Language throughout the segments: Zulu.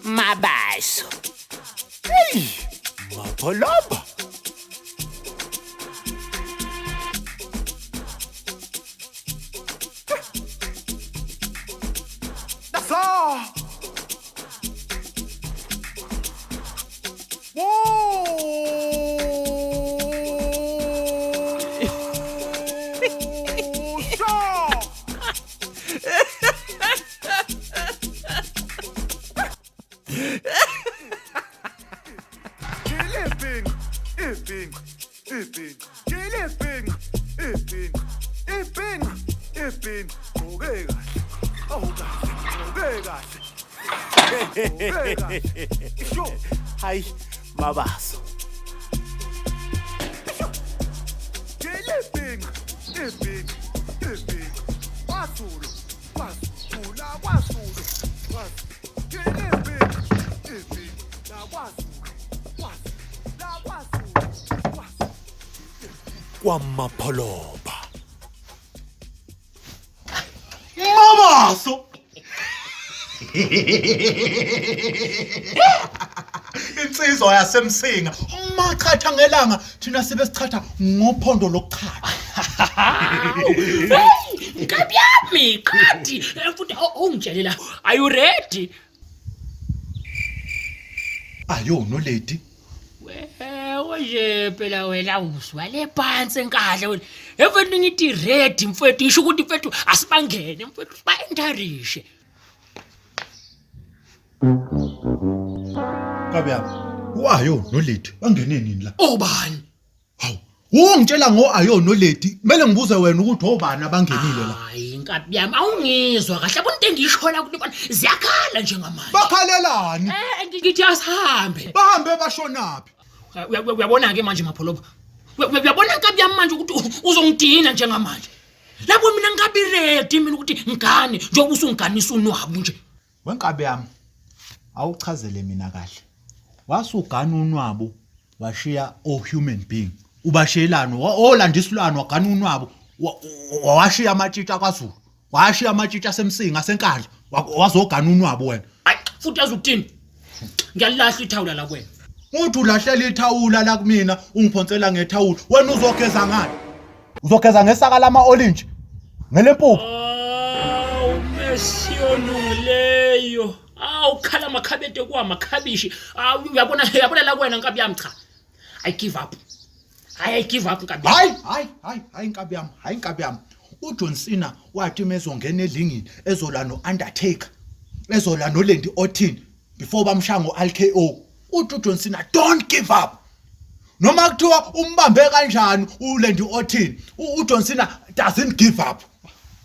Mabaso. Hey, Mapholomba. Nasa! Wosha! Ibhinqa, ibhinqa, ibhinqa, ibhinqa, ibhinqa, ibhinqa, ibhinqa, gqoke kahle, awu kahle, gqoke kahle, gqoke kahle, isho. Hayi, Mabaso. Ibhinqa, ibhinqa, ibhinqa, kwaZulu, kwaZulu, la kwaZulu, kwaZulu, ibhinqa, ibhinqa, la kwaZulu, kwaZulu, la kwaZulu, kwaZulu. KwaMapholoba. Mabaso. Insizwa yasemsinga umachatha ngelanga thina sibe sichatha ngophondo lokuchatha. Hey, nkabi yami qadi futhi ungitshele la. Are you ready? Ayo nolady. Wewe nje phela wena uzwale phansi enkahla wena. Mfethu ngithi ready mfethu isho ukuthi mfethu asibangene mfethu siba-enterishe. Nkabi yami. U-Ayo nolady bangene nini la? Obani? Hawu. Ungitshela ngo-Ayo nolady kumele ngibuze wena ukuthi obani abangenile la. Hayi nkabi yami awungizwa kahle yabona into engisho la ukuthi bana ziyakhala njengamanje. Bakhalelani? Ngithi asihambe. Bahambe bashonaphi? Uyabona-ke manje Mapholoba. Uyabona nkabi yami manje ukuthi uzongidina njengamanje. Lapho mina ngikabi ready mina ukuthi ngigane njengoba usungiganisa unwabu nje. Wenkabi yami awuchazele mina kahle. Wasugana unwabu washiya o human being. Ubashiyelani olanda isilwane wagana unwabu washiya amatshitshi akwaZulu. Washiya amatshitshi asemsinga asenkandla wazogana unwabu wena. Hayi futhi yazi ukuthini? Ngiyalilahla ithawula la kuwena. Uthi ulahlela ithawula la kumina ungiphonsela ngethawula wena uzogeza ngani? Uzogeza ngesaka lama orange ngelempuphu. Awu Messi olungileyo. Awu khala amakhabete kwamakhabishi. Awu uyabona uyabona la kuwena nkabi yami cha. I give up. Hayi I give up nkabi. Hayi hayi hayi hayi nkabi yami hayi nkabi yami. uJohn Cena wathi mezongena elingini ezola noUndertaker ezola noLandy Orton before bamshaya ngo-RKO uthi uJohn Cena don't give up noma kuthiwa umbambe kanjani uLandy Orton uJohn Cena doesn't give up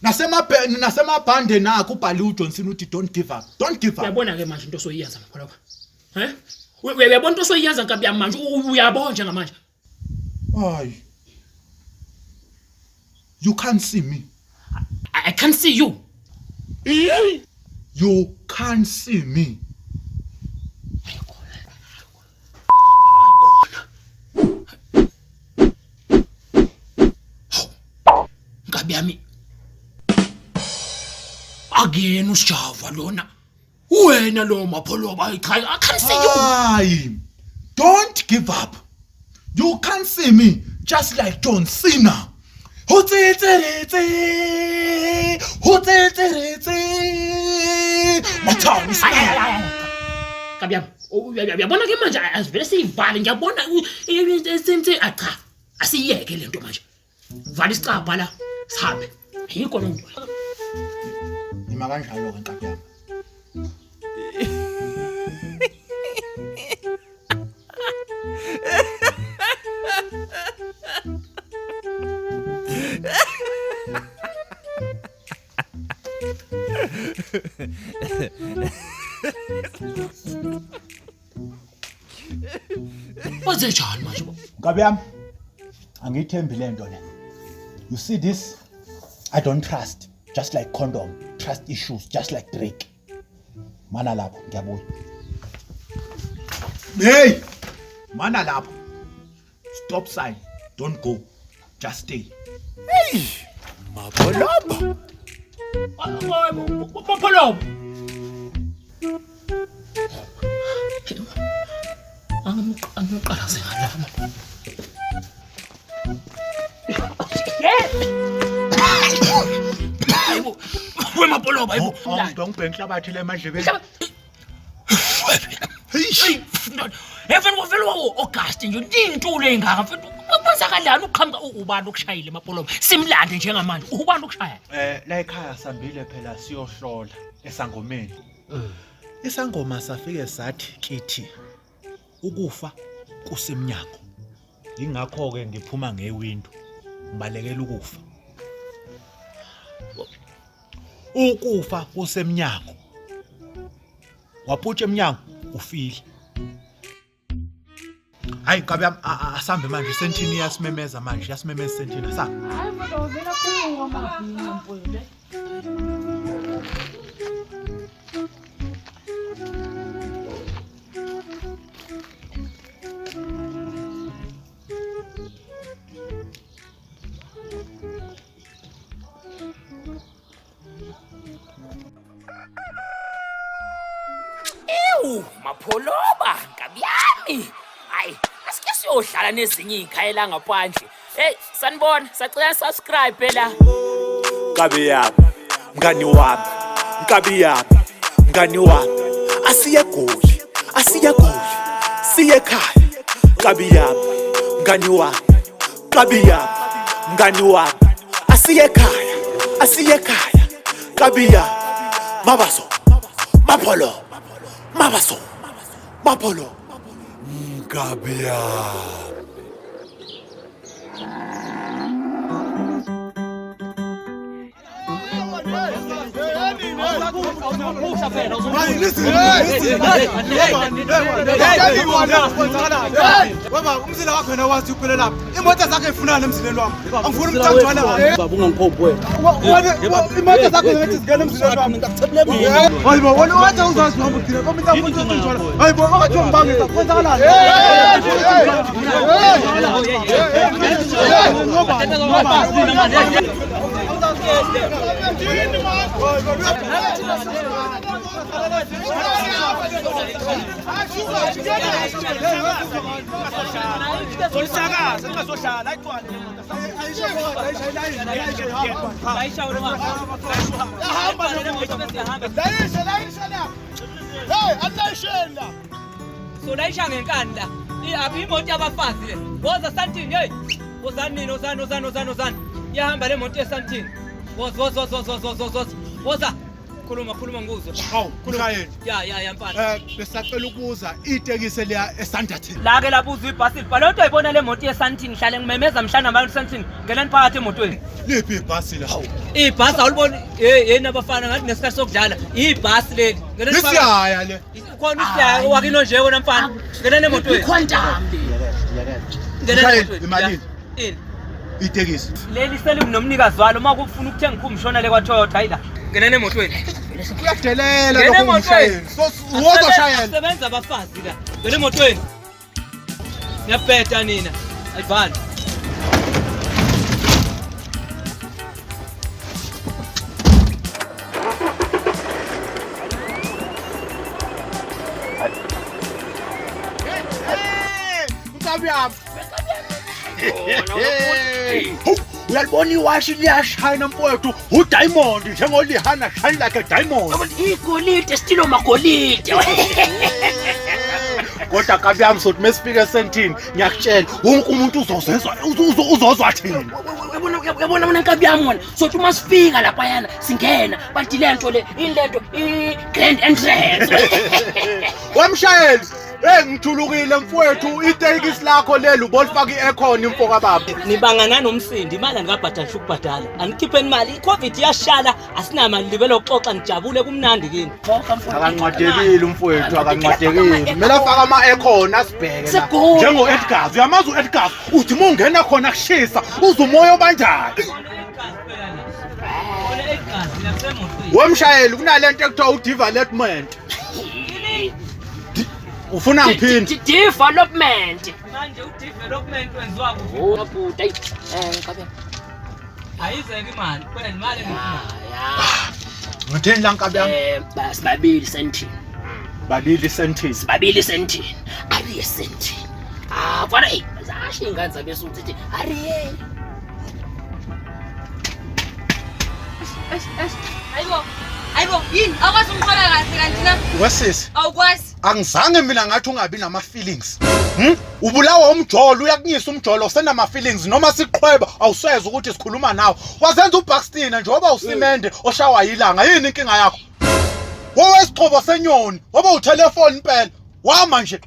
nasemabhande nakho ubhaliwe uJohn Cena uthi don't give up, don't give up. Uyabona ke manje into osoyiyenza Mapholoba. He? Uyabona into osoyiyenza nkabi yami manje uyabona njengamanje. Hayi. You can't see me. I can't see you. You can't see me. Nkabi yami. Akuyena usijava lona. Wena lo Mapholoba cha I can't see you. Hayi. Don't give up. You can't see me just like John Cena. Hotsetse. Hotsetse. Mathami. Nkabi yami uyabona ke manje asivele siyivale ngiyabona sense cha asiyeke lento manje. Vala isicabha la sihambe. Ayikho lento. Ima kanjalo ke nkabi yami. Wenze njani manje bo? Nkabi yami angiyithembi lento le. You see this? I don't trust. Just like condom, trust issues just like Drake. Mana lapho ngiyabuya. Hey! Mana lapho. Stop sign. Don't go. Just stay. Hey, Mapholoba. Mapholoba. Angiqalaze ngalama. Hayibo. Wemapoloba hayibo. Awungibheka inhlabathi le emadlebeni. Hey, Heaven kuvela August nje intulo engaka mfethu. Kwenzakalani uqhamuka ubani okushayile emapoloba? Simlande njengamanje. Ubani okushaya? La ekhaya sambile phela siyohlola esangomeni. Isangoma safike sathi kithi ukufa kusemnyango. Ingakho ke ngiphuma ngewindow ngibalekela ukufa. Ukufa kusemnyango. Waphutsha emnyango ufile. Hayi nkabi yami asambe manje sentini iyasimemeza manje iyasimemeza sentini asambe. Hayi mfethu uvela kuwa amabhinca mfethu. Ewu, Mapholoba, nkabi yami. Hayi, asike siyodlala nezinye iy'khaya la ngaphandle. Hey, sanibona, sacela subscribe phela. Nkabi yami, mngani wami, nkabi yami, mngani wami. Asiye Goli, asiye Goli, siye ekhaya. Nkabi yami, mngani wami, nkabi yami, mngani wami. Asiye ekhaya, asiye ekhaya. Nkabi yami, Mabaso, Mapholo, Mabaso, Mapholo. Nkabi yami. Baba umzila wakho yena wazi uphele lapha. Imoto zakhe ifunana emzileni wami. Angifuni umntwana wala. Baba ungangiphophi wena. Imoto zakhe ngathi zingena emzileni wami. Hayi bo, wena wathi uzazi uhamba ugcina. Komisa futhi uthi Hayi bo, ongathi ungibangisa kwenzakalani? Solayisha ngenkani la. Aphi imoto yabafazi le? Woza Santini, hey. Wozani nini, wozani, wozani, wozani, wozani. Iyahamba le moto yeSantini. Woza, woza, woza, woza, woza, woza. Woza. Khuluma, khuluma ngikuzwe. Hawu, mshayeli. Ya, ya, ya mfana. Besacela ukubuza itekisi leya eSanderton. La ke lapho ibhasi libhala lento ayibona le moto yeSantini hlale ngimemeza mhlana abantu Santini. Ngenani phakathi emotweni. Liphi ibhasi la? Hawu. Ibhasi awuliboni. Hey, hey nabafana ngathi nesikhathi sokudlala. Ibhasi leli. Ngenani phakathi. Isiyaya le. Khona isiyaya wakino nje wena mfana. Ngenani emotweni. Ikhwantam le. Ngenani Mshayeli, emotweni. imalini? Ya. Ini. Itekisi. Leli selinomnikazi walo uma kufuna ukuthenga ikhumbi shona le kwaToyota hayi la. Ngenani emotweni. Uyadelela Ngena lokho emotweni. umshayeli. So wozoshayela. Sebenza abafazi la. Ngena emotweni. Ngiyabheda nina. Ayivali. Nkabi yami. Uyalibona iwashi liyashayina mfowethu, udiamond njengolihana shine like a diamond. Igolide stilo magolide. Kodwa nkabi yami sothi mesifika esentini ngiyakutshela wonke umuntu uzozezwa uzozwa thina. Uyabona uyabona mina nkabi yami wena. Sothi uma sifika laphayana singena bathi lento le ilento i grand entrance. Wemshayeli, hey ngithulukile mfowethu itekisi lakho leli ubolifaka i-aircon imfoka baba. Nibanga nanomsindi imali andikabhadali ukubhadala. Anikhipheni imali. I-COVID iyashala asinamali libele ukuxoxa nijabule kumnandi kini. Akanqwadekile umfowethu akanqwadekile. Kumele afake ama-aircon asibheke la. Segoli. Njengo-Edgars, uyamazi u-Edgars uthi uma ungena khona kushisa uze umoya obanjani. Wemshayeli kunalento ekuthiwa u-development. Ufuna ngiphinde? Development. Manje u-development wenziwa kuphi? Oh, bhuti. Ayi, nkabi yami. Ayizeke imali. Kuphela imali engiyifunayo. Ya. Ngitheni la nkabi yami? Sibabili sentini. Babili sentini. Sibabili sentini. Abiye sentini. Ah, mfana hey, zasho iy'ngane zabesuthu zithi ariye. Hayibo. Hayibo, yini? Awukwazi ungiqola kahle kanti na? Wesisi, Awukwazi. angizange mina ngathi ungabi nama-feelings. Ubulawa umjolo, uyakunyisa umjolo, usenama-feelings noma siqhweba awusezwa ukuthi sikhuluma nawe. Wazenza uBaxtina njengoba usimende oshawa yilanga. Yini inkinga yakho? Wowesixhobo senyoni, waba uthelefoni impela. Wama nje.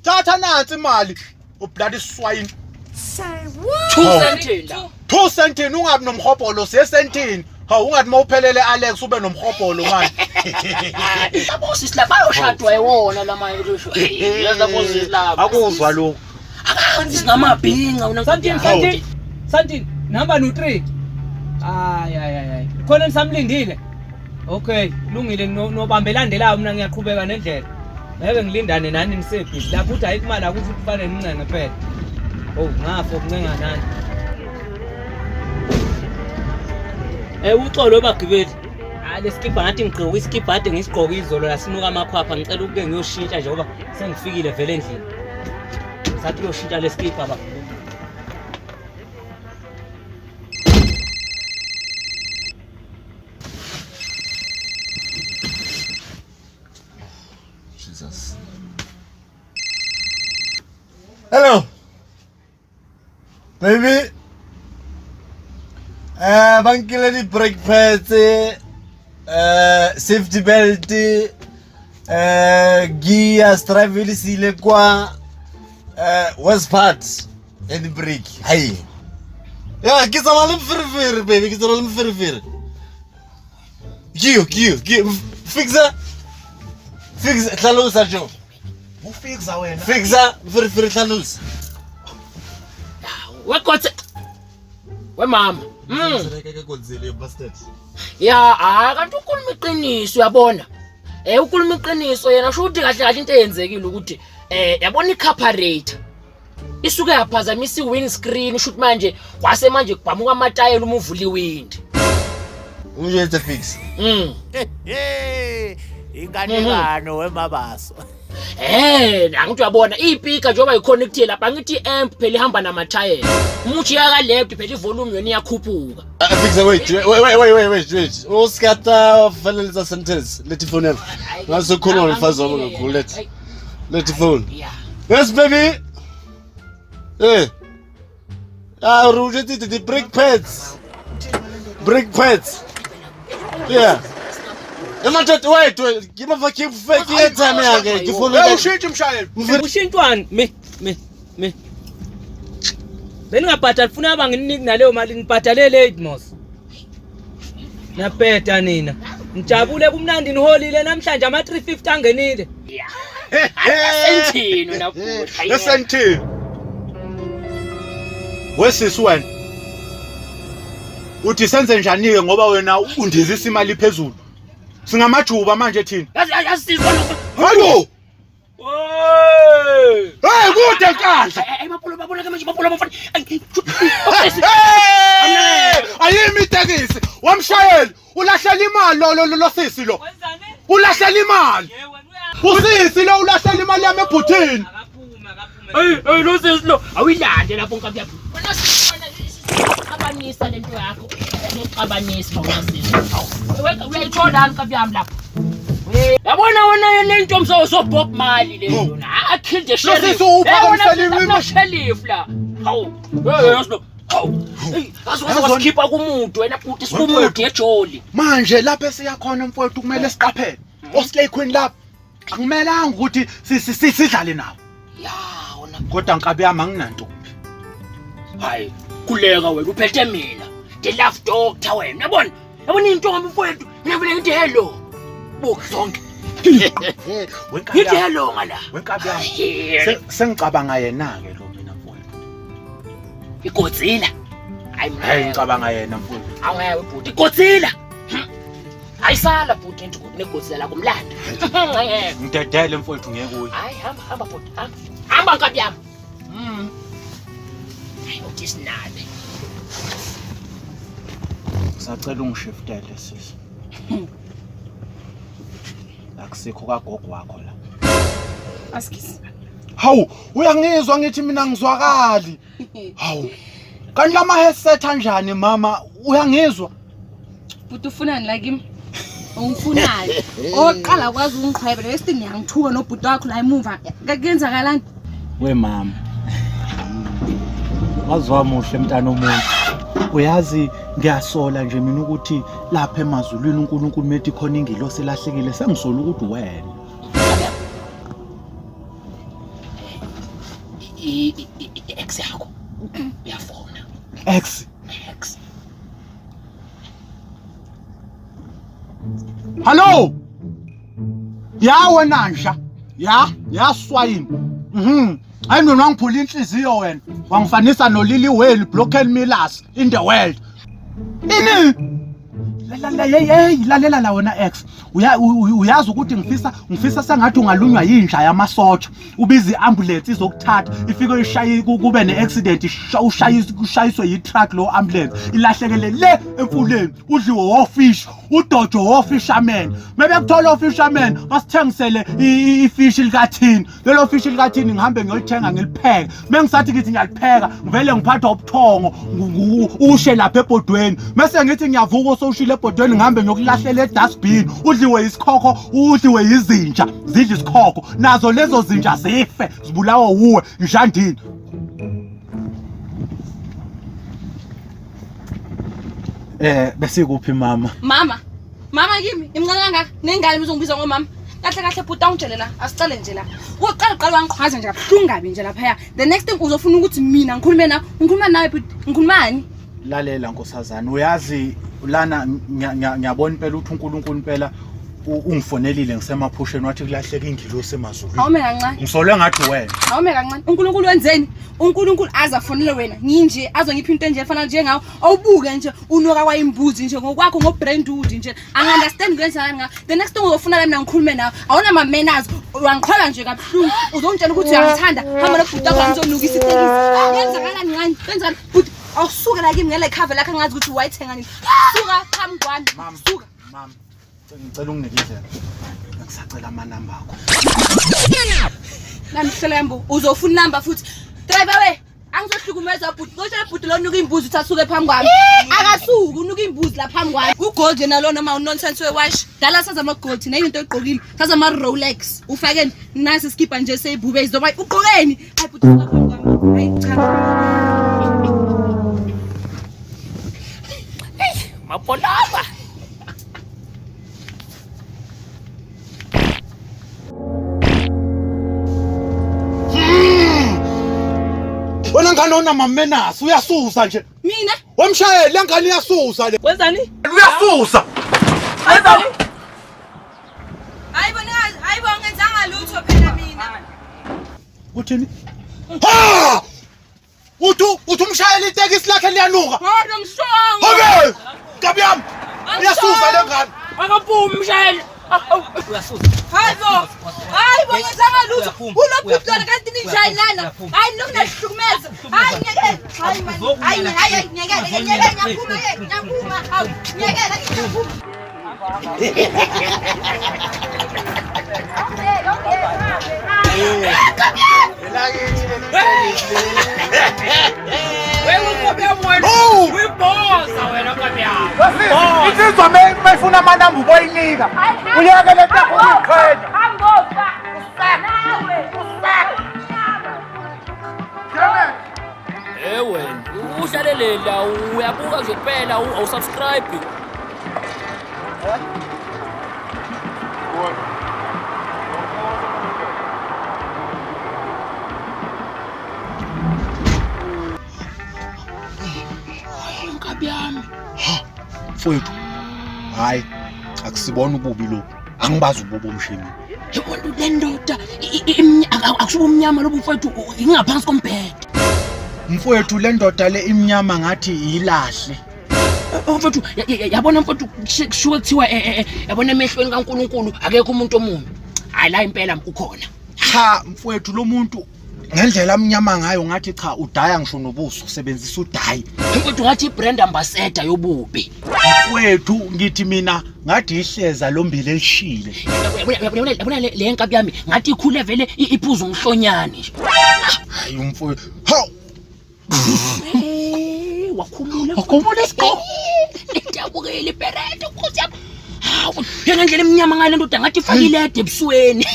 Thatha nansi imali. Ubloody swine. 2 cent la. 2 centini ungabi nomhobholo siye sentini. Hawu ungathi mawuphelele Alex ube nomhobholo manje. Labo sisi la bayoshadwa yiwona lamanye kusho. Yazi labo sisi laba. Akuzwa lokho. Akazi singamabhinca wena. Santini, Santini. Santini, number no 3. Ay ay ay ay. Khona nisamlindile. Okay, lungile nobambe landelayo mina ngiyaqhubeka nendlela. Ngeke ngilindane nani nisebhizi lapho uthi ayikho imali akuthi kufanele nincenge phela. Oh, ngafo kuncenga nani. Uxolo bagibeli. Hayi lesikibha ngathi ngigqoke isikibha kade ngisigqoke izolo lasinuka amakhwapha, ngicela ukuke ngiyoshintsha njengoba sengifikile vele endlini. Sathi uyoshintsha lesikibha bagibeli. Jesus. Hello. Baby. Ba nkile di-brake pads, safety belt, gear, strivele se ile kwa, worst part, and brake. Hai. Ya, ke tsamaya le moferefere, baby, ke tsamaya le moferefere. Ke yo, ke yo, ke yo. Fixa. Fixa, hlalosa Joe. Ufixa wena. Fixa, moferefere hlalosa. Wekotse. We mama. Ka Godzilla, you bastard. Ya, hayi kanti ukhuluma iqiniso uyabona. Ukhuluma iqiniso yena sho ukuthi kahle kahle into eyenzekile ukuthi yabona i-carburetor isuke yaphazamisa i-windscreen, sho ukuthi manje kwase manje kubhamuka amatayela uma uvula iwindi. Umjetse fix. Inganekano wemabaso. Angithi uyabona ipika njengoba i-connectile lapha, angithi i-amp phela ihamba namathayela. Uma ujiya ka left phela i-volume yona iyakhuphuka. Fixa, wait, wait, wait, wait, wait, wait, wait. O ska ta feleletsa sentence. Let the phone yami. Ngase khuluma nomfazi wami kakhulu. Let. Let the phone. Yeah. Yes, baby. Ah, re jwetsitse di brake pads. Brake pads. Yeah. Emadoda, wait, wait. Ke ma ke ke airtime ya ke. Ke phone. Hey, ushintshe mshayeli. Ushintshwani? Me me me. Beningabhadali funa aba ngininiki naleyo mali nibhadale late mos. Nabheda nina. Ngijabule kumnandi niholile namhlanje ama 350 angenile. Sentini wena bhuti. Esentini. Wesisi wena. Uthi senze njani ke ngoba wena undizisa imali phezulu. Singamajuba manje thina. Yazi yazi sizwa lokho. Hayibo. Hey, kude nkandla. Hey mapolo babona ke manje mapolo bafana. Hey! Ayimi itekisi. Wamshayeli ulahlela imali lo lo lo sisi lo. Wenzani? Ulahlela imali. Ye wena uya Usisi lo ulahlela imali yami ebhuthini. akaphume akaphume. Hey hey lo sisi lo awuyilande lapho nkabi yakho. Wena sisi wena xabanisa lento yakho. Xabanisa wena sisi. Hawu. Uyayithola nkabi yami lapho. Yabona wena le ntombi so Bob Marley le yona. I killed the sheriff. sisi uphakamisela Hey, wena sheriff la. Hawu. Hey yazi lo. Hawu. Hey, yazi wasikhipha kumuntu wena bhuti sikumuntu ejoli. Manje lapha esiyakhona mfowethu kumele siqaphele. Oslay Queen lapha akumelanga ukuthi sidlale nabo. Ya wona. Kodwa nkabi yami anginantombi. Hayi, kuleka wena uphethe mina. The love doctor wena. Yabona? Yabona intombi mfowethu. Mina vele ngithi hello. Buka zonke. Wenkabi Ngithi yami. hello ngala. Wenkabi yami. Sengicabanga yena ke lo mina mfowethu. Igodzilla. Hayi Hayi mina. ngicabanga yena mfowethu. Awuyawe bhuti. Igodzilla. Ayisala bhuti into negodzilla la kumlando. Ngidedele mfowethu ngeke uye. Hayi hamba hamba bhuti hamba. Hamba nkabi yami. Hayi uthi sinabe. Sacela ungishiftele sisi. Akusikho kagogo wakho la. Askies. Hawu, uyangizwa ngithi mina ngizwakali. Hawu. Kanti lama headset anjani mama? Uyangizwa? Bhuti ufunani la kimi? Ungifunani? Oqala kwazi ungiqhwebe lesi ngiyangithuka nobhuti wakho la emuva. Kuyenzakalani? We mama. Waziwa muhle mntana omuntu. Uyazi ngiyasola nje mina ukuthi lapha emazulwini uNkulunkulu methi khona ingilosi elahlekile sengisola ukuthi wena. I-ex yakho uyafona. Ex. Ex. Hello. Ya wena nja. Ya, ya swayini. Hayi mina wangiphula inhliziyo wena. Wangifanisa noLily Whale, Broken Millers in the world. Ini? Hey, lalela la wena ex. Uyazi ukuthi ngifisa sengathi ungalunywa yinja yamasotsha. Ubiza iambulance izokuthatha, ifike ishaye kube neaccident, ushayiswe yi-truck lo ambulance. Ilahlekele le emfuleni, udliwe wofish, udojo wofisherman. Mebekuthola ofisherman, basithengisele ifish likathini. Lelo fish likathini ngihambe ngiyolithenga ngilipheke. Mengisathi ngithi ngiyalipheka, ngivele ngiphathwa ubuthongo, ushe lapha ebhodweni. Mase ngithi ngiyavuka osowushile ebhodweni ngihambe ngiyokulahlela edustbin. Udliwe isikhokho, udliwe izinja, zidla isikhokho. Nazo lezo zinja zife, zibulawa wuwe, njandini. Besikuphi mama? Mama. Mama kimi, imncane kangaka, nengane uzongibiza ngomama. Kahle kahle bhuti awungitshele la, asicale nje la. Uqala wangiqhwaza nje kabuhlungu kabi nje laphaya. The next thing uzofuna ukuthi mina ngikhulume nawe, ngikhuluma nawe bhuti, ngikhulumani? Lalela nkosazana, uyazi lana ngiyabona impela ukuthi uNkulunkulu impela ungifonelile ngisemaphusheni wathi kulahleka ingilosi emazulwini. Awume kancane. Ngisolwe ngathi wena. Awume kancane. uNkulunkulu wenzeni? uNkulunkulu azafonele wena nginje azongipha into enje efana njengawe. Awubuke nje unuka kwayimbuzi nje ngokwakho ngobrandwood nje. Angi-understand kwenzakalani ngawe. The next thing uzofuna la mina ngikhulume nawe. Awuna ma-manners, uyangiqhola nje kabuhlungu. Uzongitshela ukuthi uyangithanda. Hamba nobhuti wakho ngizonukisa itekisi. Kwenzakalani ngani? Kwenzakalani? Bhuti awusuke la kimi ngale cover lakho angazi ukuthi wayithenga nini. Suka phambi kwami. Suka. Mama, ngicela unginike indlela. Ngisacela amanamba akho. Namhlela yambo uzofuna inamba futhi. Driver we, angizohlukumeza bhuti. Ngotshela bhuti lo nuka imbuzi uthi asuke phambi kwami. Akasuki unuka imbuzi la phambi kwami. Ugold yena lo noma unonsense wewash. Dala saza ama gold nenye into oyigqokile. Saza ama Rolex. Ufake nasi iskipa nje seyibube izoba ugqokeni. Hayi bhuti suka phambi kwami. Hayi cha. Mapolaba. Wena ngane unamamenasi uyasusa nje. Mina? Wemshayeli le ngane iyasusa le. Wenzani? Uyasusa. Wenzani? Hayibo ningazi, hayibo ngenzanga lutho phela mina. Uthini? Ha! Uthi umshayeli itekisi lakhe liyanuka. Kodwa ngishongo. Okay! Nkabi yami. Uyasusa le ngane. Akaphumi umshayeli. Uyasusa. Hayibo. Hayibo ngenzanga lutho. Uyaphuma, Ulobhuti lona kanti ninjayilana. Hayi lokhu nahlukumeza. Hayi ngeke. Hayi man. Hayi hayi ngeke ngeke ngiyaphuma ke. Ngiyaphuma. Hawu ngeke ngiyaphuma. Wena nkabi yami wena. Uyibhoza wena nkabi yami. Insizwa mayifuna amanamba uboyinika. Uyeke le nto ukuyiqhenya. Hambofa. Nawe. Wena uhlalele la uyabuka nje kuphela awusubscribe. Nkabi yami. Mfowethu. Hayi, akusibona ububi lokhu. Angibazi ububi omshini. Yabona le ndoda akusuba umnyama lobu mfowethu ingaphansi kombhede. Mfowethu le ndoda le imnyama ngathi yilahle. Mfowethu yabona mfowethu kushuke kuthiwa yabona emehlweni kaNkuluNkulu akekho umuntu omubi. Hayi la impela ukhona. Cha mfowethu lo muntu Ngendlela amnyama ngayo ngathi cha udaya ngisho nobuso sebenzisa udayi. Kodwa ngathi i-brand ambassador yobubi. Mfowethu ngithi mina ngathi ihleza lombili elishile. Uyabona le nkabi yami ngathi ikhule vele iphuza umhlonyane nje. Hayi umfowethu. Hawu. Wakhumula. Wakhumula isigqoko. Ngiyabukela iperete nkosi yami. Hawu, ngendlela emnyama ngayo le ndoda ngathi ifake ilede ebusweni.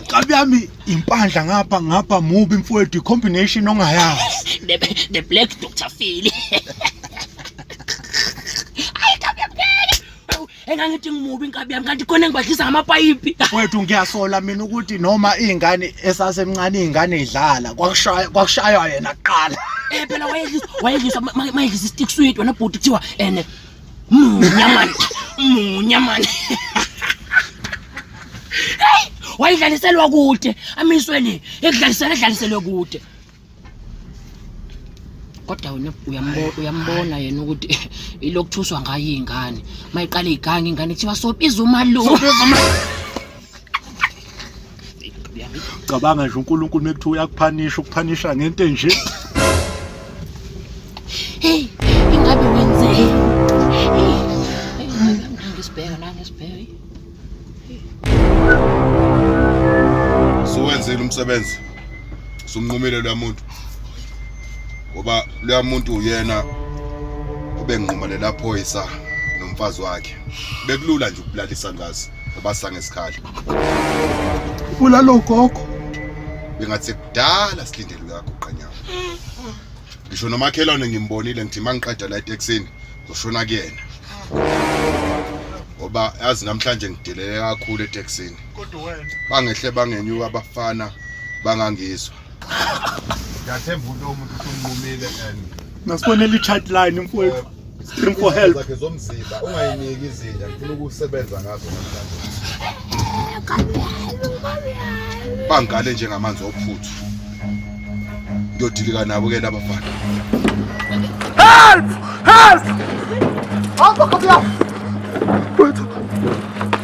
Nkabi yami impandla ngapha ngapha mubi mfowethu i-combination ongayazi. The black Dr. Phil. Hayi nkabi yami ngeke. Hawu, engangithi ngimubi inkabi yami kanti khona engibadlisa ngamapayipi. Mfowethu ngiyasola mina ukuthi noma iy'ngane esasemncane iy'ngane idlala kwakushaya kwakushaywa yena kuqala. Eh phela wayedliswa wayedliswa mayedlisa i-stick sweet wena bhuti kuthiwa ene munya mani munya mani. Hey, wayidlaliselwa kude amiswe le ekudlalisela edlaliselwe kude. Kodwa wena uyambona yena ukuthi ilokuthuswa ngayo iy'ngane mayiqala igange ingane kuthiwa sobiza umalume. Cabanga nje uNkulunkulu mekuthiwa uyakuphanisha ukuphanisha ngento enje. Hey, ingabe wenze? Hey, nangisibheka nangisibheka. Suwenzile umsebenzi. Sumnqumile lo muntu. Ngoba lo muntu uyena obenquma lela phoyisa nomfazi wakhe. Bekulula nje ukubulala isalukazi abasa ngesikhali. Ulalo gogo. Bengathi kudala silindele uyaguqa nyawo. Ngisho nomakhelwane ngimbonile ngithi mangiqeda la eTexini ngizoshona kuyena. Ngoba yazi namhlanje ngidelele kakhulu eTexini. Kodwa wena Bangehle bangenyuka abafana bangangizwa. Ngiyathemba umuntu omuntu usumnqumile and nasibonela i-chat line mfowethu. Scream for help. zakhe zomzimba ungayiniki izinja ngifuna ukusebenza ngazo namhlanje. Bangale njengamanzi ophuthu. Ngiyodilika nabo ke laba bafana. Hamba nkabi yami. Wethu.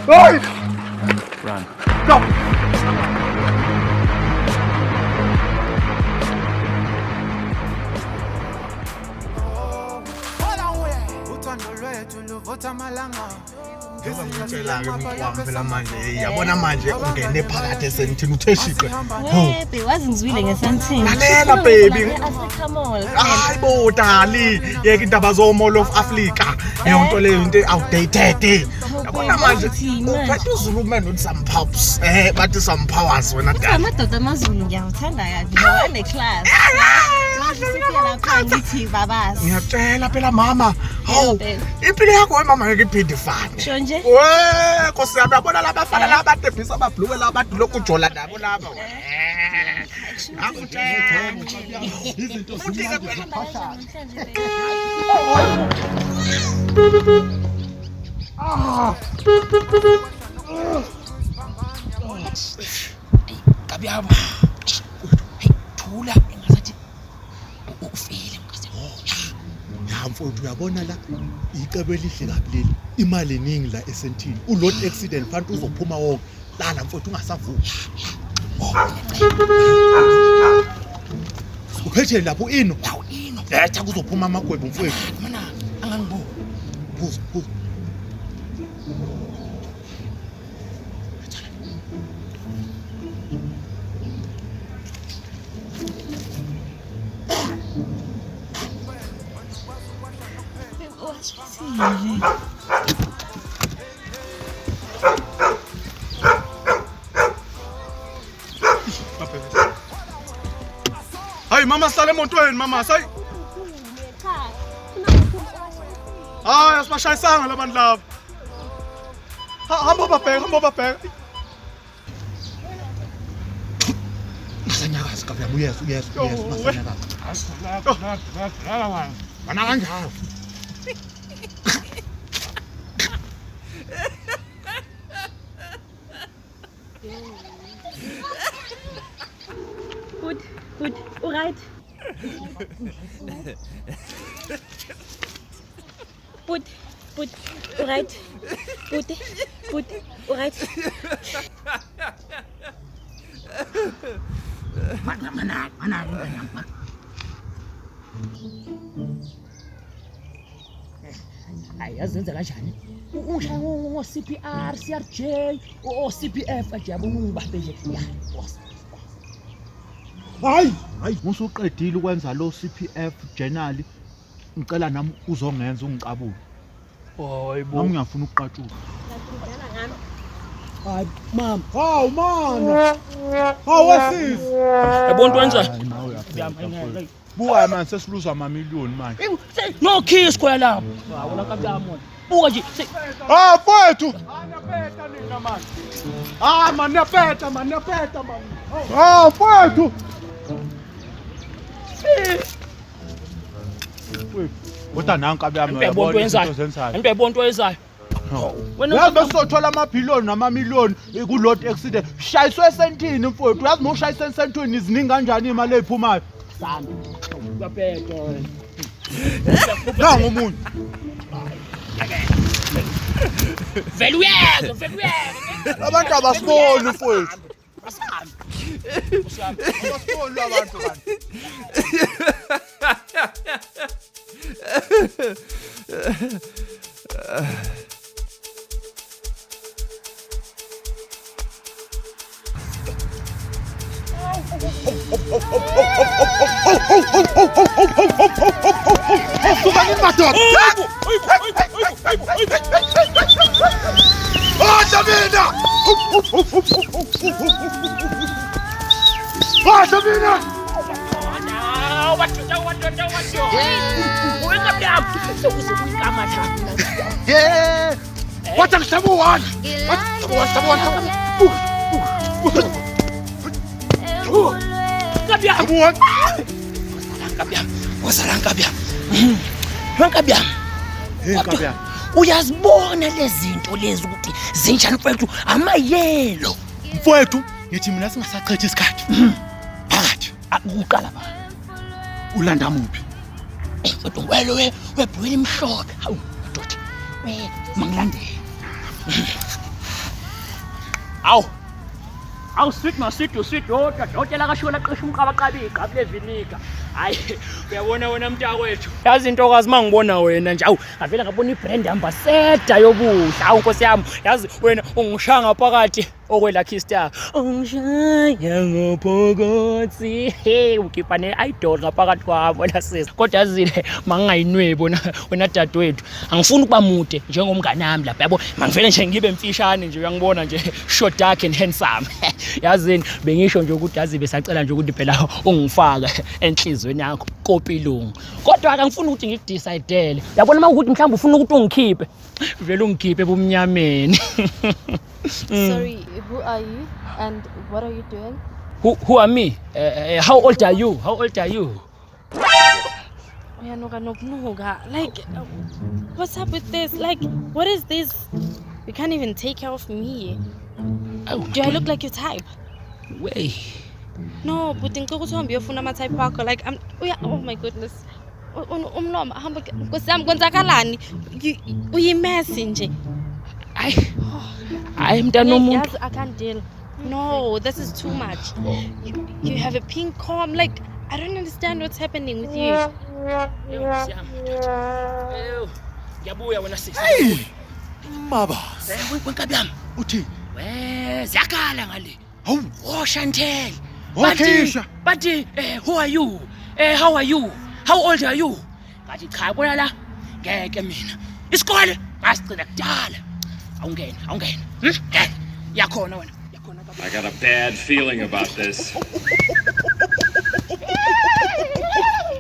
Hayi. Run. Go. Uthando lwethu luvutha amalanga. Ngitshela-ke umuntu wami phela manje hey, yabona manje ungene phakathi esentini uthe shiqe. Baby, wazi ngizwile ngeSandton. Lalela, baby. Africa Mall. Hayi bo dali, yeka indaba zo Mall of Africa. Leyo nto leyo into outdated. Yabona manje Uthini manje? uphethe uZulu man with some pops. Bathi some powers wena Kodwa dali. amadoda amaZulu ngiyawuthanda kabi. Ane class. Manje sifika lapha ngithi babazi. Ngiyatshela phela mama. Hawu, Yebo, impilo yakho we mama ngeke iphinde ifane. Sho nje? We, Nkosi yami yabona laba bafana laba badebhisa ababhluke laba badulokhu ujola nabo laba. Ngakutshela. Futhi-ke phela Nkabi yami. Hey, thula engazathi ufile mkase. Ya mfowethu uyabona la icebo elihle kabi leli. Imali eningi la esentini. Ulord accident fanele uzophuma wonke. Lala mfowethu ungasavuki. Uphethe lapho ino. Hawu ino. Letha kuzophuma amagwebu mfowethu. Mana angangibuki. Phuza, phuza. Hayi mama sihlale emotweni mama sayi. Hayi asibashayisanga labantu laba. Hamba babheka, hamba babheka. Ngasanyakaza nkabi yami uyezwa uyezwa uyezwa ngasanyakaza. Bana kanjalo. Good, good. All right. Put, put, all right. Put, put, all right. Mana mana mana. Hayi yazi wenza kanjani? Ungishaya ngo-CPR, CRJ, o-CPF nje yabona ungibambe nje. Ya, boss. Hayi, hayi musuqedile ukwenza lo CPF journal. Ngicela nami uzongenza ungiqabule. Hayibo. Nami ngiyafuna ukuqatshulwa. Hayi mama. Hawu mana. Hawu wesisi. Yabona into wenza. Hayi, nawe uyabheda. Buka manje sesiluza amamiliyoni manje. No kiss khona lapho. Hawu la nkabi yami. Buka nje. Ah mfowethu. Niyapeta nina manje. Ah man niyapeta man niyapeta man. Ah mfowethu. Kodwa nanka nkabi yami Into yabona into yenzayo. Into yabona into yenzayo. Wena Yazi besizothola amabhiliyoni namamiliyoni ku-road accident. Shayiswe esentini mfowethu. Uyazi uma ushayiswe esentini iziningi kanjani imali ey'phumayo. Sami. Uyabheda wena. Nangu omunye. Vele uyeke, vele uyeke. Abantu abasiboni mfowethu. Asihambe. Abasiboni abantu kanti. Suka kimi madoda. Adla mina. Adla mina. Yeah. Wathi ngihlaba u-one. Wathi hlaba one, hlaba one. Nkabi yami. Hlaba u-one. Nkabi yami. Wozala nkabi yami. Nkabi yami. Hey nkabi yami. Uyazibona lezi zinto lezi ukuthi zinjani mfowethu amayelo. Mfowethu, ngithi mina singasachithi isikhathi. Phakathi. Akuqala ba. Ulanda muphi? Eh mfowethu welo we webhuwini imhlophe. Hawu madoda. We mangilandele. Awu. Awu sweet ma sweet sweet yodwa dotela kashola qisha umqabaqabi igqabu leviniga. Hayi uyabona wena mntakwethu. Yazi intokazi mangibona wena nje awu ngavela ngabona ibrand ambassador yobuhle. Awu Nkosi yami yazi wena ungishaya ngaphakathi okwe-lucky star. Ungishaya ngophakathi. Hey ukhipha ne-idol ngaphakathi kwami wena sis. Kodwa yazile mangingayinwebi wena wena dadewethu. Angifuni ukuba mude njengomngane wami lapha yabo. Mangivele nje ngibe mfishane nje uyangibona nje short dark and handsome. Yazini bengisho nje ukuthi yazi besacela nje ukuthi phela ungifake enhlizweni yakho kopilungu. Kodwa akangifuni ukuthi ngikudecidele. Yabona uma ukuthi mhlawumbe ufuna ukuthi ungikhiphe. Vele ungikhiphe ebumnyameni. Sorry, who are you and what are you doing? Who are me? How old are you? How old are you? Uyanuka nokunuka. Like, what's up with this? Like, what is this? You can't even take care of me. Oh, Do I look like your type? Wey. No, but ngicela ukuthi uhambe uyofuna ama-type wakho. Like, I'm, uya, oh my goodness. Umlomo hamba Nkosi yami kwenzakalani? Uyimesi nje. Hayi. Hayi mntana womuntu. Yazi, I can't deal. No, this is too much. You have a pink comb. Like, I don't understand what's happening with you. Ewu, siyami, madoda. Ewu, ngiyabuya wena sisi. Hey! Maba. Eh, wenkabi yami. Uthini? We, ziyakhala ngale. Hawu. Oh Chantel. Othisha. Bathi, who are you? How are you? How old are you? Ngathi cha yabona la. Ngeke mina. Isikole ngasigcina kudala. Awungena, awungena. Ngeke. Yakhona wena. Yakhona kabi. I got a bad feeling about this.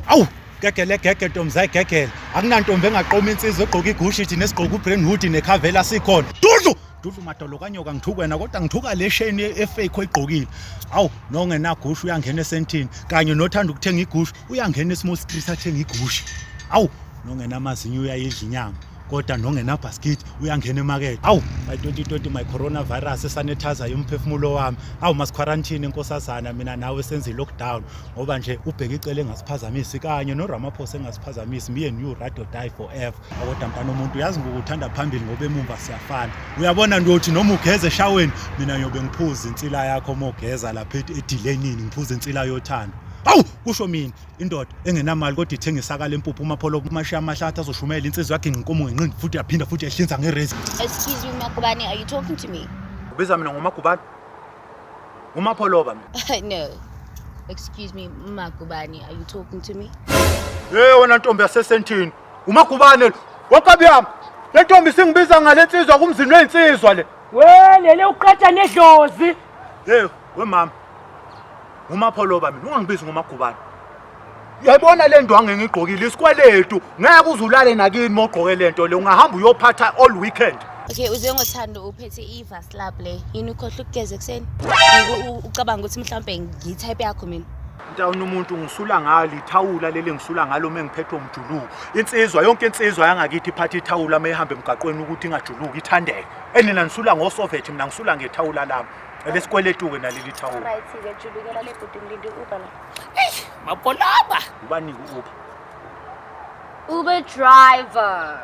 Awu, gegele gege ntombi gegele. Akunantombi engaqoma insizwa egqoka igushi ithi nesigqoka ubrand hood nekhavela sikhona. Dudlu! Dudlu madolo kanyoka ngithuka wena kodwa ngithuka le sheni efake oyigqokile. Awu, nongenagushu uyangena esentini kanye nothanda ukuthenga igushu uyangena eSmall Street athenga igushu. Awu, nongenamazinyo uyayidla inyama. Kodwa nongenabhaskithi uyangena emakethe. Awu, my 2020 my coronavirus esanithaza umphefumulo wami. Awu masiquarantine nkosazana mina nawe senze lockdown ngoba nje ubheka icele engasiphazamisi kanye noRamaphosa engasiphazamisi me and you ride or die forever. Kodwa mntana omuntu uyazi ngokuthanda phambili ngoba emumva siyafana. Uyabona ngiyothi noma ugeze eshaweni mina ngiyobe ngiphuza insila yakho uma ugeza lapha edilenini ngiphuza insila yothando. Awu kusho mina indoda engenamali kodwa ithenga isaka lempuphu umapholo kumashiya amahlathi azoshumela insizwa yaginqa inkomo ngenqindi futhi yaphinda futhi yahlinza ngerezi. Excuse me, Makubane, are you talking to me? Ubiza mina ngoMagubane? UMapholoba mina. No. Excuse me, Makubane, are you talking to me? Hey wena ntombi yasesentini. UMagubane lo. Wonkabi yami. Le ntombi singibiza ngale nsizwa kumzini wezinsizwa le. Welele uqatha nedlozi. Hey wemama. UMapholoba mina ungangibizi ngoMagubane. Uyayibona le ndwangu engigqokile isikweletu ngeke uze ulale nakini uma ugqoke le nto le ungahamba uyophatha all weekend. Okay, uze ngothando uphethe ivaslab le. Yini ukhohlwa ukugeza ekuseni? Ucabanga ukuthi mhlawumbe ngitype yakho mina? Mntawona umuntu ngisula ngalo ithawula leli ngisula ngalo uma ngiphethwe umjuluko. Insizwa yonke insizwa yangakithi iphatha ithawula uma ihamba emgaqweni ukuthi ingajuluki ithandeke. Enina nisula ngosovethi mina ngisula ngethawula lami. Elesikweletu-ke naleli thawula. Right-ke, julukela le bhuti ngilinde u-Uber la. Mapolaba. Ubanike u-Uber. Uber driver.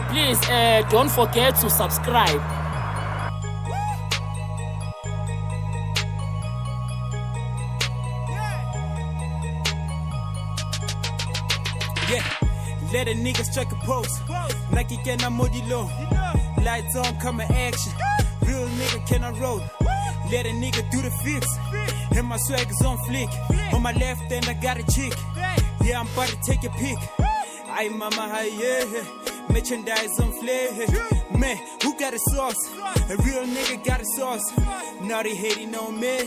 Please don't forget to subscribe. Yeah, let a nigga strike a pose. Nike can I'm low. Lights on, come in action. Real nigga can I roll. Let a nigga do the fix. And my swag is on flick. On my left hand, I got a chick. Yeah, I'm about to take a pic. Ay, mama, hi, yeah. Merchandise on fleek. Man, who got a sauce? A real nigga got a sauce. Now they hating on me.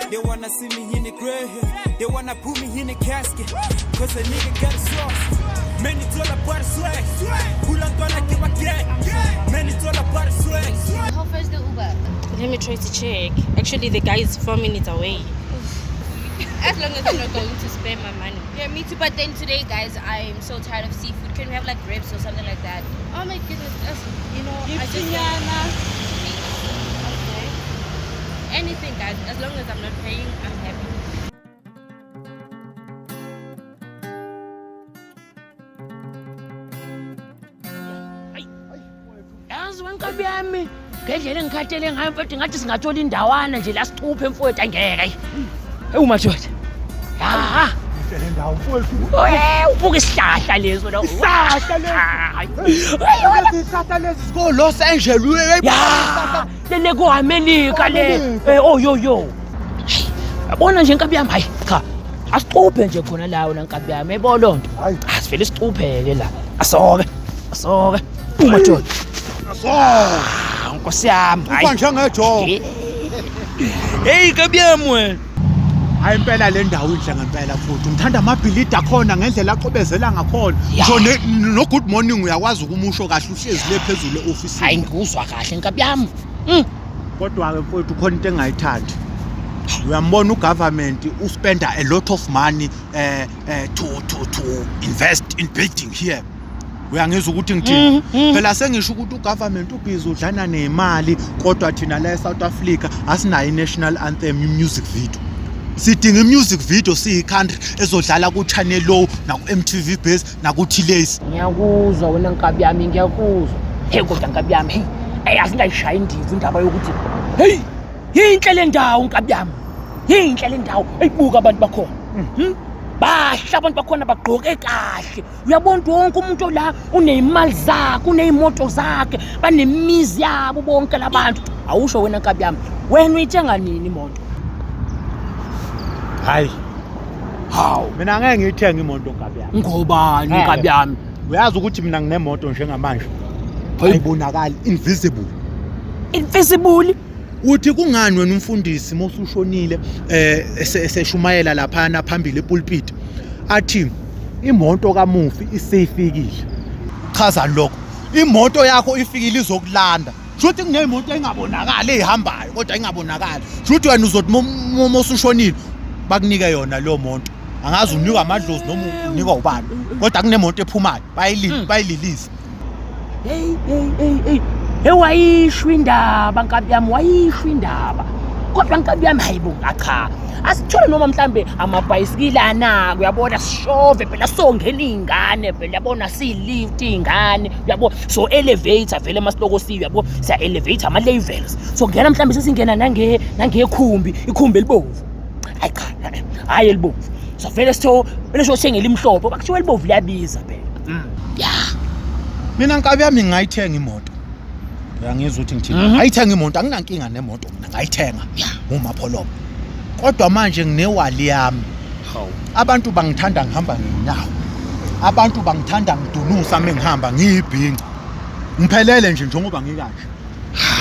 They wanna see me in the grave. They wanna put me in the casket. Cause a nigga got a sauce. Man, it's all about the swag. Pull up on like my gang. Man, it's all about the swag. How far is the Uber? Let me try to check. Actually, the guy is 4 minutes away. As long as I'm not going to spend my money. Yeah, me too. But then today, guys, I'm so tired of seafood. Can we have like ribs or something like that? Oh my goodness, that's, you know, I just okay. Anything, guys. As long as I'm not paying, I'm happy. Yazi wenkabi yami ngendlela engikhathele ngayo mfethu ngathi singathola indawana nje la sicuphe mfowethu angeke. Ewu madoda. Ya. Le ndawo mfowethu. Ubuka isihlahla leso la. Isihlahla lesi. Lezi isihlahla lezi siko Los Angeles. Ya. Lele ku America le. Oh yo yo. Yabona nje inkabi yami hayi cha. Asicuphe nje khona la wena nkabi yami yebo lonto. Asivele sicupheke la. Asoke. Asoke. Umadoda. Asoke. Nkosi yami. Uba njengejogo. Hey nkabi yami wena. Hayi impela le ndawo inhle ngempela futhi ngithanda amabhilidi akhona ngendlela aqobezela ngakhona. So no good morning uyakwazi ukumusho kahle uhlezi le phezulu e-ofisini. Hayi ngikuzwa kahle nkabi yami. Kodwa ke mfowethu khona into engayithandi. Uyambona ugovernment uspenda a lot of money to invest in building here. Uyangizwa ukuthi ngithini? Phela sengisho ukuthi ugovernment ubhizi udlana nemali kodwa thina la eSouth Africa asinayo i-national anthem music video. Sidinga i-music video siyi-country ezodlala ku-Channel O naku-MTV Base naku-T-Lace. Ngiyakuzwa wena nkabi yami ngiyakuzwa. Hey kodwa nkabi yami hey hey asingayishayi indiva indaba yokuthi hey yinhle le ndawo nkabi yami. Yinhle le ndawo eyibuka abantu bakhona. Bahle abantu bakhona bagqoke kahle. Uyabona wonke umuntu la unezimali zakhe, unezimoto zakhe, banemizi yabo bonke labantu. Awusho wena nkabi yami, wena uyithenga nini imoto? Hayi. Hawu. Mina ngeke ngiyithenge imoto nkabi yami. Ngobani nkabi yami? Uyazi ukuthi mina nginemoto njengamanje. Ayibonakali, invisible. Invisible? Uthi kungani wena umfundisi mosushonile eseshumayela lapha phambili epulpit athi Imoto kamufi isifikile. Chaza lokho. Imoto yakho ifikile izokulanda. Shuthi kunemoto engabonakali ezihambayo kodwa ingabonakali. Shuthi wena uzothi uma usushonile bakunike yona leyo moto. Angazi unikwa amadlozi noma unikwa ubani. Kodwa kunemoto ephumayo bayilili bayililise. Hey hey hey hey. Hey wayisho indaba nkabi yami wayisho indaba. Kodwa nkabi yami hayibo cha. Asithole noma mhlambe amabhayisikili anako uyabona sishove phela songena iy'ngane phela uyabona siyilift iy'ngane uyabo so elevator vele masiloko siyo uyabo siya elevator ama-levels so ngena mhlambe sesingena nangekhumbi ikhumbi elibomvu. Hayi cha, hhayi elibomvu. So vele sitho vele sothenga elimhlophe ngoba kuthiwa elibomvu liyabiza phela. Ya. Mina nkabi yami ngingayithenga imoto. Uyangizwa ukuthi ngithini? Ngayithenga imoto, anginankinga nemoto mina ngayithenga. Umapholoba. Kodwa manje nginewali yami. Abantu bangithanda ngihamba ngenyawo. Abantu bangithanda ngidunusa mengihamba ngiyibhinca. Ngiphelele nje njengoba ngikanje.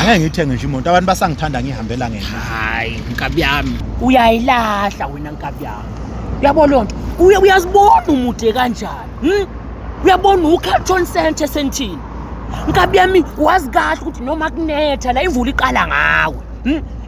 Angeke ngithenge nje imoto, abantu basangithanda ngihambela ngenyawo. Hayi nkabi yami, uyayilahla wena nkabi yami. Uyabona lonto? Uyazibona umude kanjani? Uyabona uCarlton Center esentini. Nkabi yami wazi kahle ukuthi noma kunetha la imvula iqala ngawe.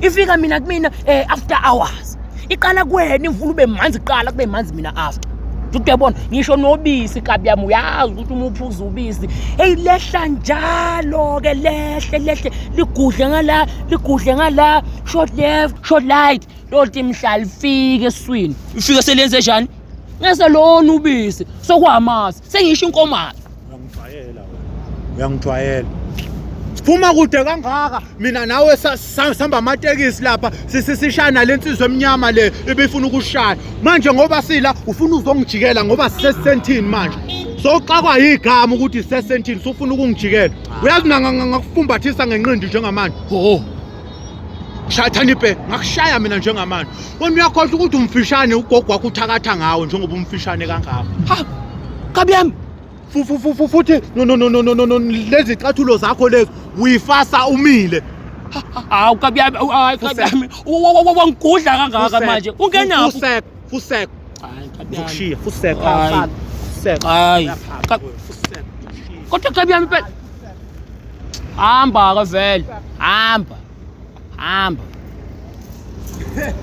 Ifika mina kumina after hours. Iqala kuwena imvula ube manzi iqala kube manzi mina after. Ukuthi uyabona ngisho nobisi nkabi yami uyazi ukuthi uma uphuza ubisi hey lehla njalo ke lehle lehle ligudle ngala ligudle ngala short left short right loti mhla lifike eswini ifike selenze njani ngese lona ubisi sokwamasi sengisho inkomazi. Uyangijwayela wena. Uyangijwayela. Siphuma kude kangaka mina nawe sihamba amatekisi lapha sisishana lensizwe emnyama le ebefuna ukushaya. Manje ngoba sila ufuna uzongijikela ngoba sisesentini manje. Soxakwa igama ukuthi sisesentini sufuna ukungijikela. Uyazi mina ngakufumbathisa ngenqindi njengamanje. Oh. Shathani pe ngakushaya mina njengamanje. Wena uyakhohlwa ukuthi umfishane ugogo wakho uthakatha ngawe njengoba umfishane kangaka. Ha. Kabi yami. Futhi no no no no no no lezi cathulo zakho lezi uyifasa umile. Hawu kabi yami, hayi kabi yami. Wangigudla kangaka manje. Ungenaphi? Fusek, fusek. Hayi kabi yami. Ngizokushiya, fusek. Hayi. Fusek. Hayi. Kodwa kabi yami phela. Hamba ke vele. Hamba. Hamba. Hey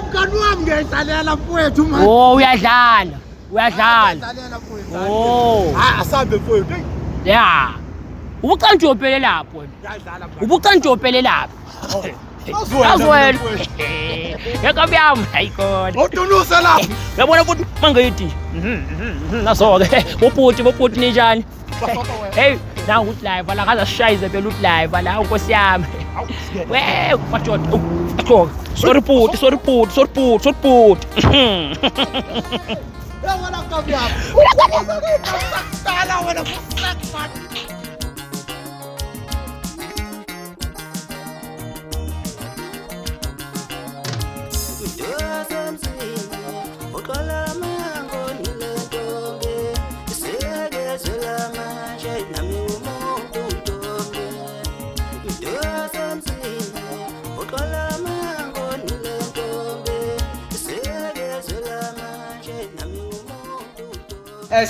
mngani wami ngiyadlalela mfowethu manje. Oh uyadlala. Uyadlala. Oh. Ah asambe mfowethu. Yeah. Ubucanti uyophele lapho wena. Ngiyadlala. Ubucanti uyophele lapho. Azwela. Yakabi yami hayikhona. Udunusa lapho. Uyabona futhi mangithi. Naso ke bobhuti bobhuti ninjani? Hey, nangu uthi live la kaze sishayize phela uthi live la nkosi yami. We, madoda. Akho. Sorry bhuti, sorry bhuti, sorry bhuti, sorry bhuti. Wena kabi yami. Wena wena fusek.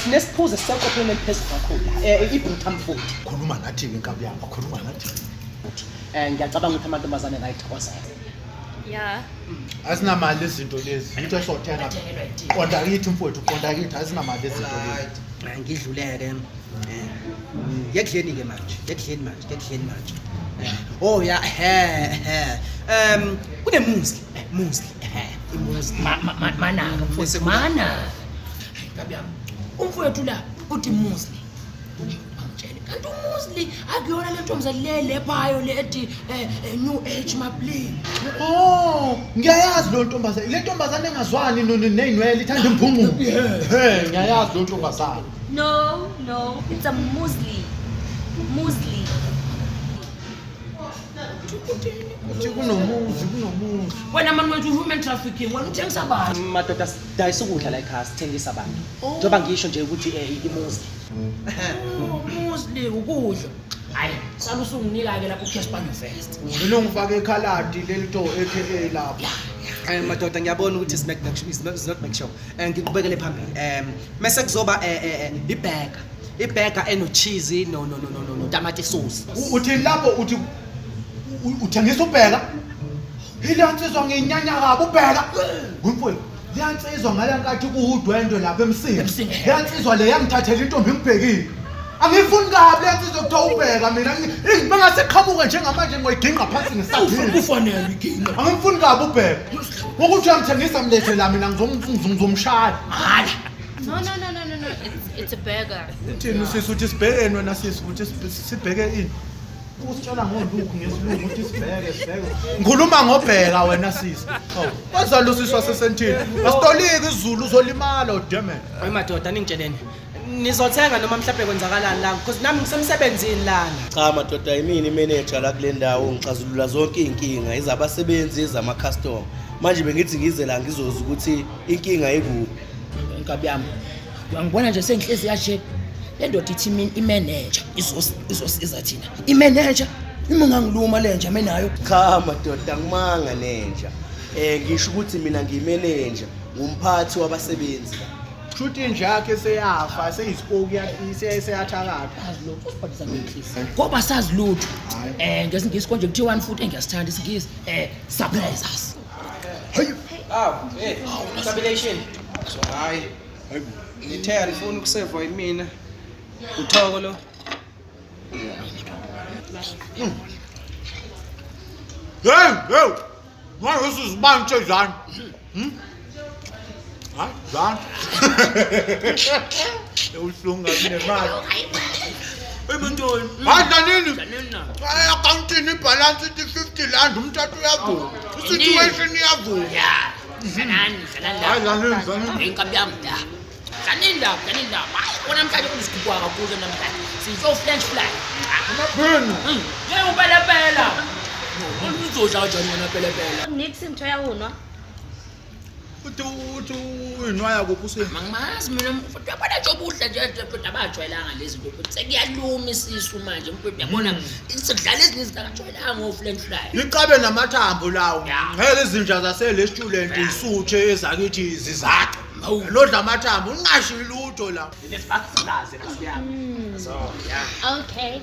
Sinesiphuzo esiseqophelweni eliphezulu kakhulu i-Brutum futhi. Khuluma nathi ke nkabi yami, khuluma nathi. Ngiyacabanga ukuthi amantombazane angayithokozela. Yeah. Asinamali izinto lezi. Into esothenga. Qonda kithi mfowethu, qonda kithi asinamali izinto lezi. Ngidluleke. Yekudleni ke manje, yekudleni manje, yekudleni manje. Oh yeah, he. Kunemuesli, muesli, imuesli. Mana mfowethu, mana. Nkabi yami. Umfowethu la uthi muesli. Angitshele kanti umuesli akuyona le ntombazane le lephayo le ethi new age mabli. Oh, ngiyayazi lo ntombazane. Le ntombazane engazwani neyinwele ithanda imphungu. He, ngiyayazi lo ntombazane. No, no, it's a muesli. Muesli. Uthi kunomuzi, kunomuzi. Wena mani wethu human trafficking, wena uthengisa abantu. Madoda sidayisa ukudla la ekhaya, sithengisa abantu. Njengoba ngisho nje ukuthi imuesli. Muesli ukudla. Hayi, sala usunginika ke lapho uCash Bank First. Mina ngifake ekhaladi leli to AKA lapho. Madoda, ngiyabona ukuthi is not make sure. Ngiqhubekele phambili. Mase kuzoba i-burger. I-burger eno cheese no no no no no tamati sauce. Uthi lapho uthi uthengisa ubheka. Ileyansizwa ngiyinyanya kabi ubheka. Ngumfowethu, leyansizwa ngale nkathi kuwudwendwe lapha eMsinga. Leyansizwa le yangithathela intombi ngibhekile. Angifuni kabi leyansizwa kuthiwa ubheka mina. Bengase qhamuke njengamanje ngoyiginqa phansi ngesandla. Kufanele iginqa. Angimfuni kabi ubheka. Ngokuthi uyamthengisa mlethe la mina ngizomshaya. Hala. No no no no no no, it's a burger. Uthini usisi uthi sibhekeni wena sisi uthi sibheke ini? Usitshela ngolukhu ngesilungu uthi sibheke sibheke. Ngikhuluma ngobheka wena sisi. Hawu, wazala usisi wasesentini. Asitoliki isiZulu uzolimala oh damn it. Hayi madoda, ningitsheleni. Nizothenga noma mhlawumbe kwenzakalani la? Because nami ngisemsebenzini lana. Cha madoda, yimina imanager la kule ndawo, ngixazulula zonke iy'nkinga, ezabasebenzi, ezama-customer. Manje bengithi ngize la ngizozwa ukuthi inkinga ikuphi. Nkabi yami, uyangibona nje sengihlezi kanje. Le ndoda ithi imanager izosiza thina. Imanager ima ngangiluma lenja menayo. Cha madoda, ngimanga nenja. Ngisho ukuthi mina ngiyimanager, ngumphathi wabasebenzi. Kushuthi inja yakhe seyafa, seyisipoki seyathakatha. Azi lokho usibhalisa ngenhlisi. Ngoba sazi lutho. Ngesingisi konje kuthiwani futhi engiyasithanda isingisi. Surprise us. Aw, hey, tabulation. Hayi. Nithe anifuni ukusevwa yimina. Uthoko lo. Hey, hey. Manje usizibani njani? Hayi, njani? Uhlunga kunemali. Emntoni. Hayi Dlanini. Hayi accountini ibalance ithi 50 rand umthathu uyavuma. I-situation iyavuma. Yeah. Dlanani, dlanani la. Hayi Dlanini, Dlanini. Inkabi yami la. Dlanini la, dlanini la. Hayi kona namhlanje kuzikhuphuka kakhulu namhlanje. Sidlo French fry. Amaphini. Yebo pelepela. Uzodla kanjani wena pelepela? Nix into ya unwa. Uthi uthi uyinwaya kuphi usini? Mangimazi mina mfowethu, uyabona nje obuhle nje mfowethu abajwayelanga lezi zinto mfowethu. Sekuyaluma isisu manje mfowethu, uyabona sekudlala ezinye izinto akajwayelanga o-French fry. Iqabe namathambo lawo. Ngeke izinja zase-restaurant isuthe ezakithi zizace. Lodla amathambo ungashi lutho la. Lesibhakilaze ngasiyami. So, yeah. Okay.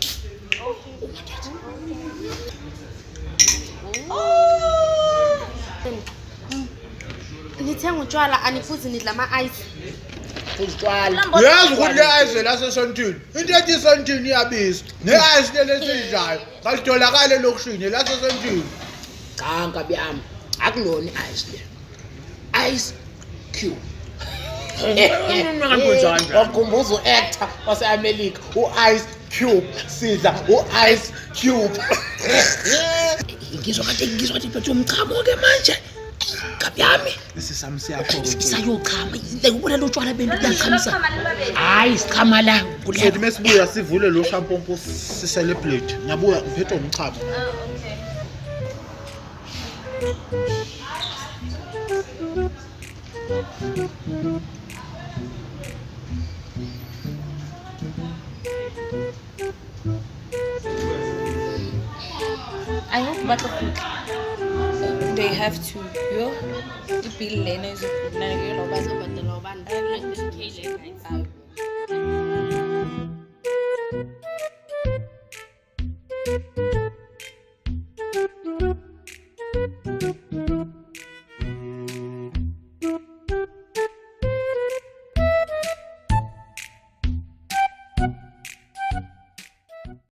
Nithenga utshwala aniphuzi nidla ama-ice. Utshwala. Uyazi ukuthi le ice lasesentini, into ethi isentini iyabiza. Ne-ice leli esiyidlayo kalitholakali elokishini lasesentini. Cha nkabi yami, akulona i-ice le. Ice Cube. Wakhumbuza u-actor wase-America u-Ice Cube, sidla u-Ice Cube. Ngizwa kade ngiphethe umchamo-ke manje. Nkabi yami. Isisami siyakho. Sisayochama. Ubona lo tshwala benu kuyachamisa. Hayi sichama la. Sothi mesibuya sivule lo shampompo si-celebrate. Ngiyabuya ngiphethe umchamo. I hope batlo kgutla. They have to. Yo, i-bill lena izobhadalwa ubani? Hayi.